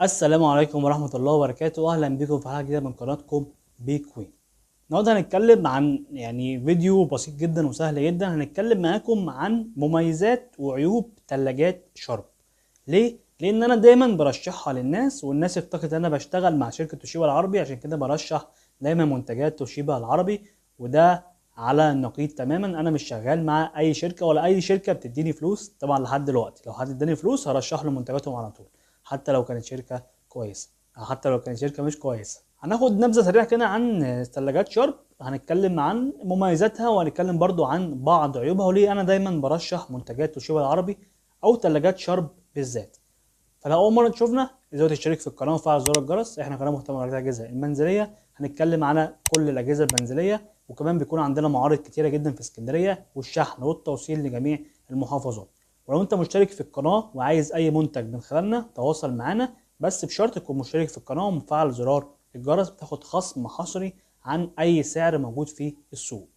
السلام عليكم ورحمة الله وبركاته، أهلا بكم في حلقة جديدة من قناتكم بيكوين. النهارده هنتكلم عن فيديو بسيط جدا وسهل جدا. هنتكلم معاكم عن مميزات وعيوب ثلاجات شارب. ليه؟ لأن أنا دايما برشحها للناس، والناس افتكرت أنا بشتغل مع شركة توشيبا العربي، عشان كده برشح دايما منتجات توشيبا العربي، وده على النقيض تماما. انا مش شغال مع اي شركة ولا اي شركة بتديني فلوس طبعا لحد دلوقتي. لو حد اداني فلوس هرشح له منتجاتهم على طول، حتى لو كانت شركة كويسة او حتى لو كانت شركة مش كويسة. هناخد نبذه سريعة كده عن ثلاجات شارب، هنتكلم عن مميزاتها وهنتكلم برضو عن بعض عيوبها، وليه انا دايما برشح منتجات توشيبا العربي او ثلاجات شارب بالذات. فلو اول مرة تشوفنا ازاي تشترك في القناة وفعل زر الجرس. احنا قناة مهتمة بالاجهزة المنزلية، هنتكلم على كل الاجهزة المنزلية، وكمان بيكون عندنا معارض كتيرة جدا في اسكندرية، والشحن والتوصيل لجميع المحافظات. ولو انت مشترك في القناة وعايز اي منتج من خلالنا تواصل معانا، بس بشرط تكون مشترك في القناة ومفعل زرار الجرس، بتاخد خصم حصري عن اي سعر موجود في السوق.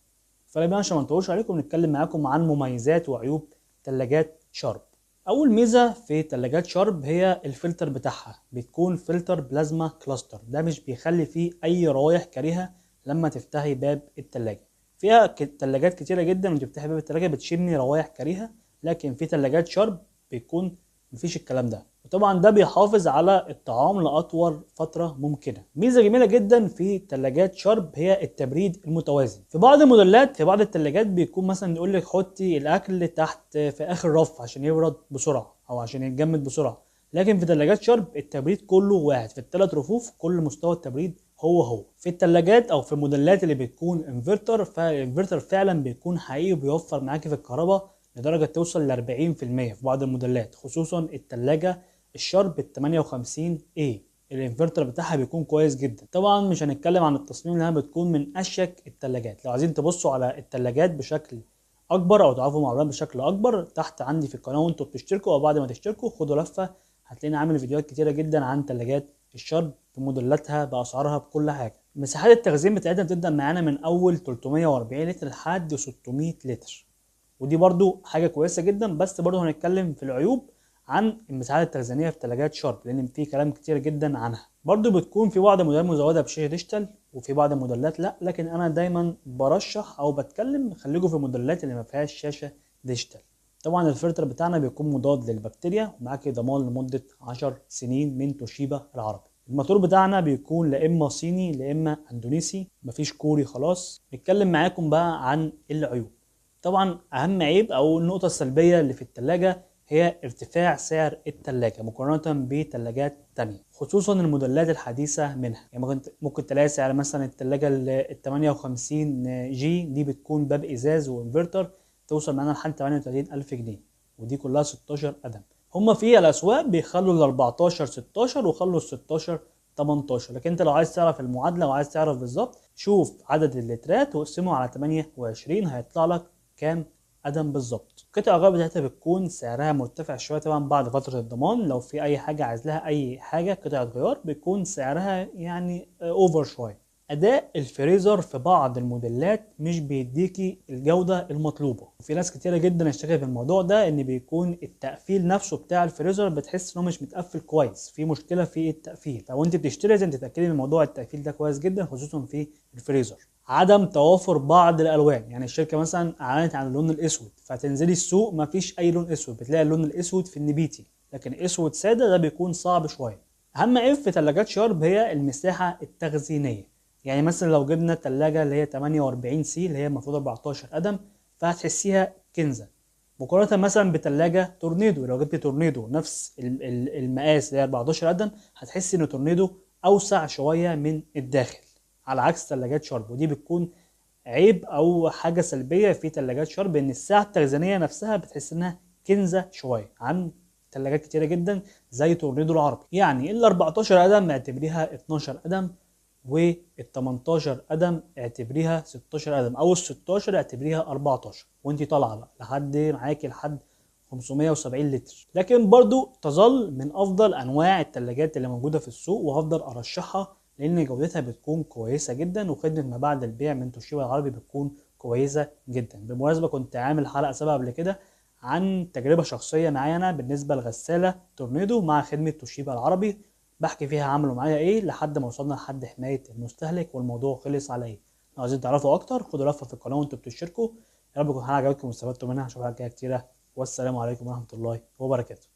فلما عشان ما نطولش عليكم نتكلم معاكم عن مميزات وعيوب ثلاجات شارب. اول ميزة في ثلاجات شارب هي الفلتر بتاعها، بتكون فلتر plasma cluster، ده مش بيخلي فيه اي روايح كريهة لما تفتحي باب التلاجة. فيها تلاجات كتيرة جدا وانت بتفتحي باب التلاجة بتشمي روايح كريهة، لكن في تلاجات شارب بيكون مفيش الكلام ده، وطبعا ده بيحافظ على الطعام لأطول فترة ممكنة. ميزة جميلة جدا في تلاجات شارب هي التبريد المتوازن. في بعض الموديلات في بعض التلاجات بيكون مثلا يقول لك حطي الأكل تحت في آخر رف عشان يبرد بسرعة أو عشان يتجمد بسرعة، لكن في تلاجات شارب التبريد كله واحد في الثلاث رفوف، كل مستوى التبريد هو هو. في التلاجات او في الموديلات اللي بتكون انفرتر، فالانفرتر فعلا بيكون حقيقي وبيوفر معاكي في الكهرباء لدرجة توصل ل 40% في بعض الموديلات، خصوصا التلاجة الشارب ال 58 A الانفرتر بتاعها بيكون كويس جدا. طبعا مش هنتكلم عن التصميم لانها بتكون من اشيك التلاجات. لو عايزين تبصوا على التلاجات بشكل اكبر او تعرفوا معلومات بشكل اكبر، تحت عندي في القناة وانتوا بتشتركوا او بعد ما تشتركوا خدوا لفه، هتلاقيني عامل فيديوهات كتيرة جدا عن تلاجات الشارب بموديلاتها باسعارها بكل حاجة. مساحات التخزين بتاعتها بتبدا معانا من اول 340 لتر لحد 600 لتر، ودي برضو حاجة كويسة جدا. بس برضو هنتكلم في العيوب عن المساحات التخزينيه في تلاجات شارب لان في كلام كتير جدا عنها. برضو بتكون في بعض الموديلات مزوده بشاشة digital وفي بعض الموديلات لا، لكن انا دايما برشح او بتكلم خليكم في الموديلات اللي ما فيهاش شاشة digital. طبعا الفلتر بتاعنا بيكون مضاد للبكتيريا ومعاك ضمان لمدة 10 سنين من توشيبا العربي. الموتور بتاعنا بيكون لا اما صيني لا اما اندونيسي، مفيش كوري خلاص. نتكلم معاكم بقى عن العيوب. طبعا اهم عيب او النقطة السلبية اللي في التلاجة هي ارتفاع سعر التلاجة مقارنة بتلاجات تانية، خصوصا الموديلات الحديثة منها. يعني ممكن تلاقي سعر مثلا التلاجة ال 58 G دي بتكون باب ازاز وانفرتر توصل معانا لحد 38000 جنيه، ودي كلها 16 قدم. هما في الاسواق بيخلوا ال 14 16 وخلوا ال 16 18، لكن انت لو عايز تعرف المعادلة وعايز تعرف بالظبط شوف عدد اللترات واقسمه على 28 هيطلع لك كام قدم بالظبط. قطع الغيار بتاعتها بتكون سعرها مرتفع شوية طبعا بعد فترة الضمان، لو في اي حاجة عايز لها اي حاجة قطعه غيار بيكون سعرها يعني over شوية. اداء الفريزر في بعض الموديلات مش بيديكي الجودة المطلوبة، وفي ناس كتيرة جدا اشتكت من الموضوع ده، ان بيكون التقفيل نفسه بتاع الفريزر بتحس ان هو مش متقفل كويس، في مشكلة في التقفيل. فلو انت بتشتري لازم تتاكدي من موضوع التقفيل ده كويس جدا، خصوصا في الفريزر. عدم توافر بعض الالوان، يعني الشركة مثلا اعلنت عن اللون الاسود، فتنزلي السوق مفيش اي لون اسود، بتلاقي اللون الاسود في النبيتي، لكن اسود ساده ده بيكون صعب شوية. اهم عيب في ثلاجات شارب هي المساحة التخزينيه. يعني مثلا لو جبنا التلاجة اللي هي 48 C اللي هي المفروض 14 قدم، فهتحسيها كنزة مقارنة مثلا بتلاجة تورنيدو. لو جبت تورنيدو نفس المقاس اللي هي 14 قدم، هتحسي ان تورنيدو اوسع شوية من الداخل، على عكس تلاجات شارب. ودي بتكون عيب او حاجة سلبية في تلاجات شارب، ان الساعة التخزينية نفسها بتحس انها كنزة شوية عن تلاجات كتيرة جدا زي تورنيدو العربي. يعني ال 14 قدم اعتبريها 12 قدم، وال 18 قدم اعتبريها 16 قدم، او ال 16 اعتبريها 14، وانت طالعه بقى لحد معاكي لحد 570 لتر. لكن برضو تظل من افضل انواع التلاجات اللي موجودة في السوق، وهفضل ارشحها لان جودتها بتكون كويسة جدا، وخدمه ما بعد البيع من توشيبا العربي بتكون كويسة جدا. بالمناسبة كنت عامل حلقة سابقه قبل كده عن تجربه شخصية معايا انا بالنسبة لغساله تورنيدو مع خدمة توشيبا العربي. بحكي فيها عملوا معايا ايه لحد ما وصلنا لحد حماية المستهلك والموضوع خلص على ايه. لو عايزين تعرفوا اكتر خدوا لفه في القناة وانتوا بتشتركوا. يا رب تكون الحلقة عجبتكم واستفدتوا منها. اشوفكم حلقة جاية كتيرة، والسلام عليكم ورحمة الله وبركاته.